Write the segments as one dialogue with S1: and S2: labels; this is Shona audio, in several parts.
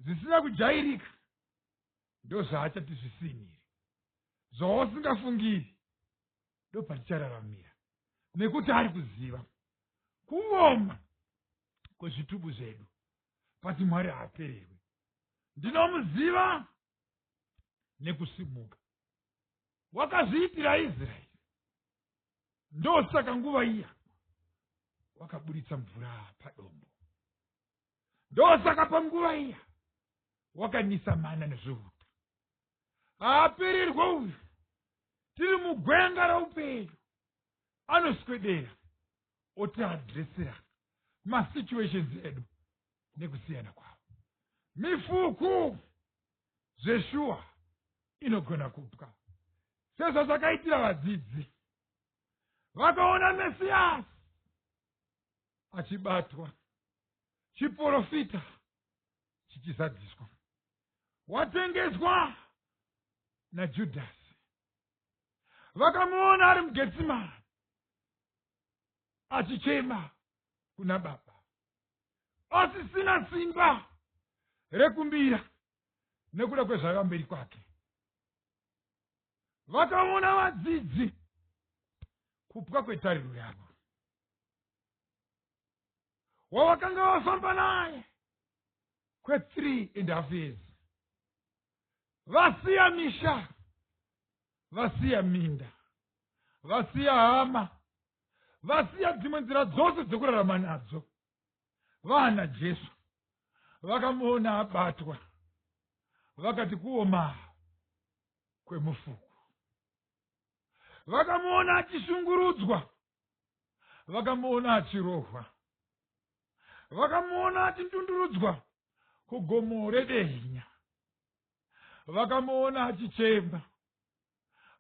S1: Zvisina kujairika ndozvaachati zvisinire. Zvausingafungiri ndopatichararamirra nekuti ari kuziva kuoma kwezvitubu zvedu, but Mwari haapererwe. Ndinomuziva nekusimuka. Wakazviitira Israeri, ndosaka nguva iya wakaburitsa mvura padombo, ndosaka panguva iya wakanisa mana nezvihuta. Haapererwe uyu. Tiri mugwenga reupenyu, anoswedera otiaddressera masituations edu nekusiyana kwavo. Mifuku zveshuwa inogona kupwa, sezvazvakaitira vadzidzi vakaona Mesiyasi achibatwa, chiprofita chichizadziswa, watengeswa naJudhasi. Vakamuona ari muGetsimani achichema kuna Baba, asisina simba rekumbira nekuda kwezvaiva mberi kwake. Vakaona vadzidzi kupwa kwetariro yavo, wavakanga vafamba naye kwe3 and half years, vasiya misha, vasiya minda, vasiya hama, vasiya dzimwe nzira dzose dzekurarama nadzo, vana Jesu. Vakamuona abatwa, vakati kuoma kwemufuku. Vakamuona achishungurudzwa, vakamuona achirohwa, vakamuona achindundurudzwa kugomo redehenya, vakamuona achichema,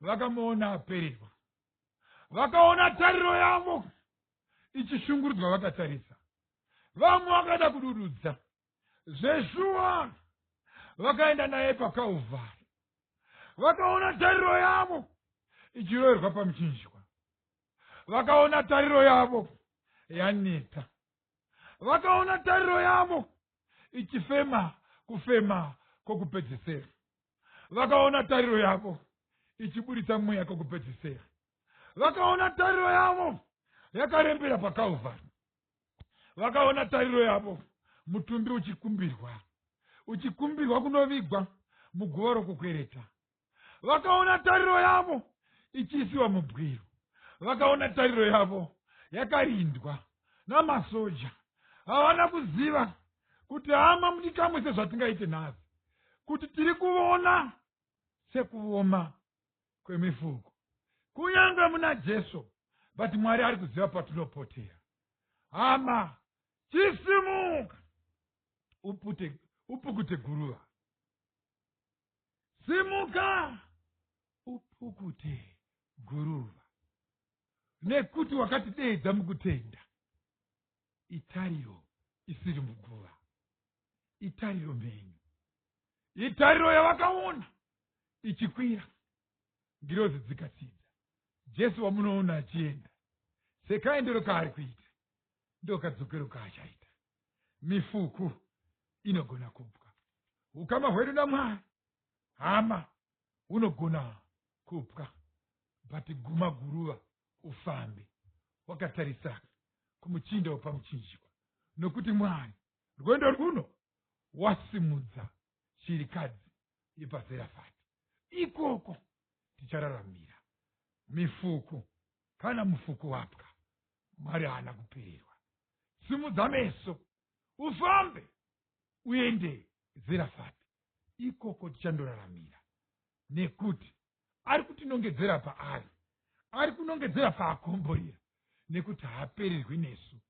S1: vakamuona apererwa, vakaona tariro yavo ichishungurudzwa vakatarisa. Vamwe vakada kudududza zveshuwa, vakaenda naye paKalvari, vakaona tariro yavo ichiroverwa pamuchinjikwa, vakaona tariro yavo yaneta, vakaona tariro yavo ichifema kufema kwokupedzisira, vakaona tariro yavo ichiburitsa mweya kwokupedzisira, vakaona tariro yavo yakarembera paKalvari, vakaona tariro yavo mutumbi uchikumbirwa, uchikumbirwa kunovigwa muguva rokukwereta, vakaona tariro yavo ichiisiwa mubwiro, vakaona tariro yavo yakarindwa namasoja. Havana kuziva kuti, hama mudikamwe, sezvatingaite nhasi, kuti tiri kuona sekuoma kwemifuko kunyange muna Jesu, but Mwari ari kuziva patinopotera. Hama, chisimuka upute, upukute guruva. Simuka upukute guruva, nekuti wakatideedza mukutenda itariro isiri muguva, itariro mhenyu, itariro yavakaona ichikwira, ngirozi dzikatsidza. Jesu wamunoona achienda, sekaendero kaari kuita, ndokadzokero kaachaita. Mifuku inogona kupwa. Ukama hwedu naMwari, hama, hunogona kupwa, but guma guruva ufambe wakatarisa kumuchinda wepamuchinjikwa, nokuti Mwari rwendo rwuno wasimudza chirikadzi yepaZerafati. Ikoko tichararamira mifuku. Kana mufuku wapwa, Mwari haana kupererwa. Simudza meso ufambe uende Zerafati, ikoko tichandoraramira, nekuti ari kutinongedzera paari, ari kunongedzera paakomborera, nekuti haapererwi nesu.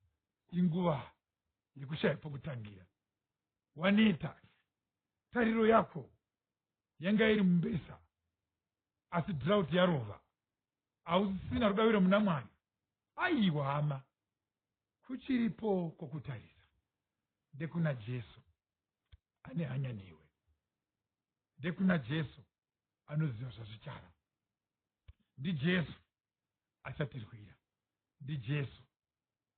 S1: Inguva yekushaya pokutangira, waneta, tariro yako yanga iri mumbesa, asi drought yarova, hausisina rudaviro muna Mwari. Aiwa hama, kuchiripo kwokutarisa, ndekuna Jesu ane hanya newe, ndekuna Jesu anoziva zvazvichava, ndiJesu achatirwira, ndiJesu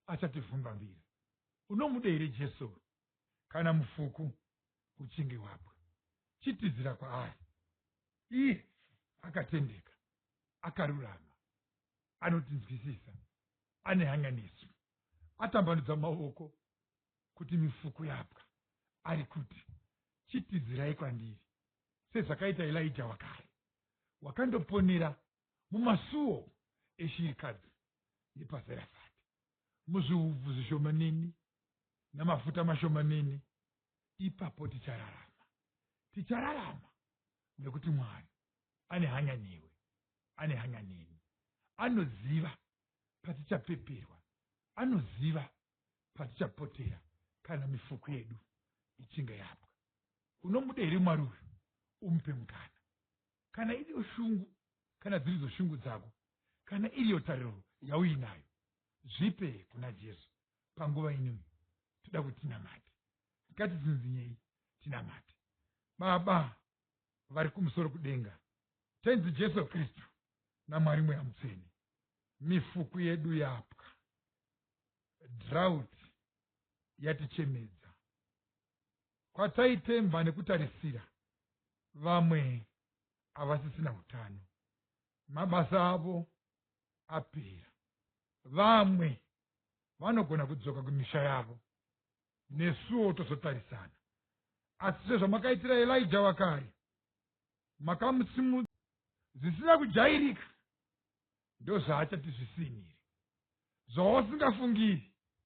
S1: achativhumbamira. Unomuda here Jesu? Kana mufuku Uchinge wapwa, chitizira kwaari. Iye akatendeka, akarurama, anotinzwisisa, ane hanya nesu. Atambanudza maoko kuti mifuku yapwa, ari kuti, Chitizirai kwandiri, sezvakaita Elija wakare, wakandoponera mumasuo eshirikadzi yepaZerafati, muzvihubvu zvishomanene namafuta mashomanene. Ipapo tichararama. Tichararama nekuti Mwari ane hanya newe, ane hanya neni. Anoziva patichapeperwa, anoziva patichapotera kana mifuku yedu ichinge yapwa. Unomuda here Mwari uyu? Umupe mukana. Kana iriyo shungu, kana dziridzo shungu dzako, kana iriyo tariro yauinayo, zvipe kuna Jesu panguva ino. Toda kuti tinamate. Ngatitsinzinyei tinamate. Baba vari kumusoro kudenga, Tenzi Jesu Kristu naMwari Mweya Mutsvene, mifuku yedu yapwa, drought yatichemedza. Kwataitemba nekutarisira, vamwe havasisina utano, mabasa avo apera, vamwe vanogona kudzoka kumisha yavo, nesuwo tozotarisana. Asi sezvamakaitira Elija wakare, makamusimudza zvisina kujairika, ndozvaachati zvisinire, zvausingafungiri.